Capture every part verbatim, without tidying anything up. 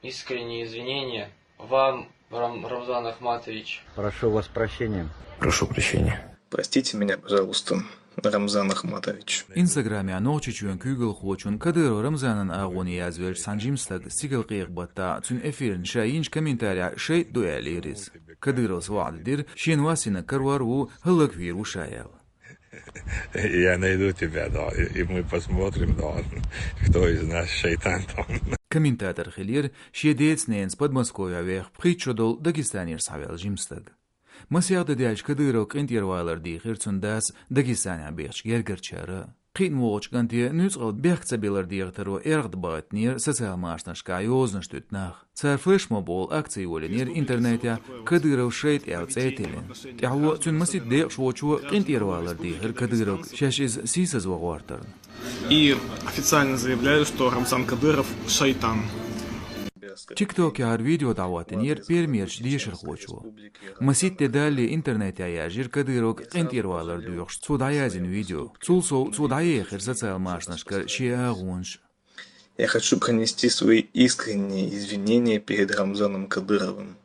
Искренние извинения вам, Рам- Рамзан Ахматович. Прошу вас прощения. Прошу прощения. Простите меня, пожалуйста, Рамзан Ахматович. Instagram-я Нохчийчоьн куьйгалхочун Кадыров Рамзанан агӀоне язвелча цхьан жимстага стигалкъекъа баттахь цуьнан эфирна ша йинчу комментарехь шайтӀа ду аьлла йира иза. Кадыровс ваӀда дира, шена вас йинарг карор ву, хӀаллаквийр ву ша аьлла. Я найду тебя, да, и мы посмотрим, да, кто из нас шайтан там. Комментатор хилира шен деца-ненаца Подмосковье веха пхийтта шо долу Дагестанера схьаваьлла жимстаг. Масех де даьлча Кадыровга къинтӀера валар дийхира цуьнан дас Дагестанехь бехачу гергарчара. Кхиъна вогӀучу кӀанте нуьцкъала бехк ца билар дехатаро эргӀадбахийтинера социал машанашкахь йозанаш дуьту нах. Цара флешмоб олу акци йолийнера интернетехь, Кадыров шайтӀа аьлла цӀе а тиллина. ТӀаьхьо цуьнан масийтта декъашхочо къинтӀера валар дийхира Кадыровга, шаьш иза сийсазван гӀортарна. И официально заявляю, что Рамзан Кадыров шайтан. ТикТокехь хӀара видео дӀахӀоттийнера Пермерчу дешархочо. Масийтта де далале интернетехь яьржира Кадыровга къинтӀера валар доьхуш цо дӀаязйина видео. Цул сов цо дӀаяьхира социал машанашкара шен агӀонаш. Я хочу принести свои искренние извинения перед Рамзаном Кадыровым.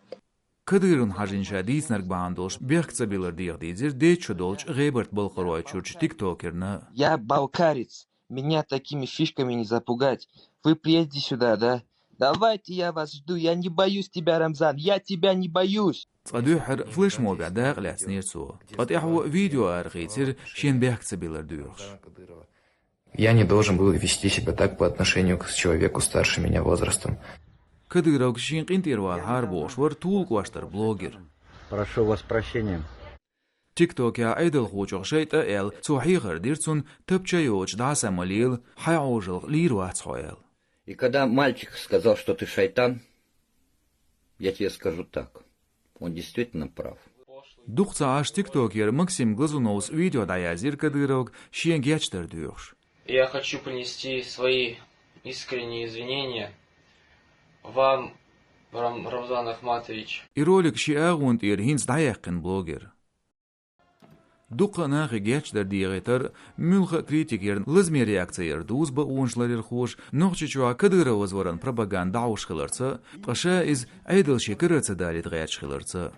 Кадыровна хьажийна ша дийцинарг бахьана долуш бехк ца билар деха дийзира дейтта шо долчу ГӀебарта-Балкхаройчуьрчу тиктокерна. Я балкарец. Меня такими шишками не запугать. Вы приедете сюда, да? Давайте, я вас жду. Я не боюсь тебя, Рамзан. Я тебя не боюсь. Цкъа дуьххьара флешмобехь дакъа лаьцнера цо. Ткъа тӀаьхьо видео арахийцира шена бехк ца билар доьхуш. Я не должен был вести себя так по отношению к человеку старше меня возрастом. Кадыровга шена къинтӀера валахьара бохуш вара Тулан кӀоштара блогер. Прошу вас прощения. ТикТокехь Ӏедалхочух шайтӀа аьлла, цо хьехар дира цунна, тапча йоцуш дӀасамалийла, хьайн Ӏожаллех лийр вац хьо аьлла. И когда мальчик сказал, что ты шайтан, я тебе скажу так. Он действительно прав. Дукха ца Ӏаш тиктокер Максим Глазуновс видео дӀаязйира Кадыровга шена гечдар доьхуш. Я хочу принести свои искренние извинения вам, Рам- Рамзан Ахматович. И ролик шен агӀонна тӀера хӀинца дӀаяьккхина блогер. Дуккха а нахе гечдар дехийтар, муьлхха а критикерна лазаме реакци яр дузу бакъонаш ларъярхоша, Нохчийчохь Кадыровс варан пропаганда дӀахьош хиларца, ткъа ша иза Ӏедал шен карара ца далийта гӀерташ хиларца.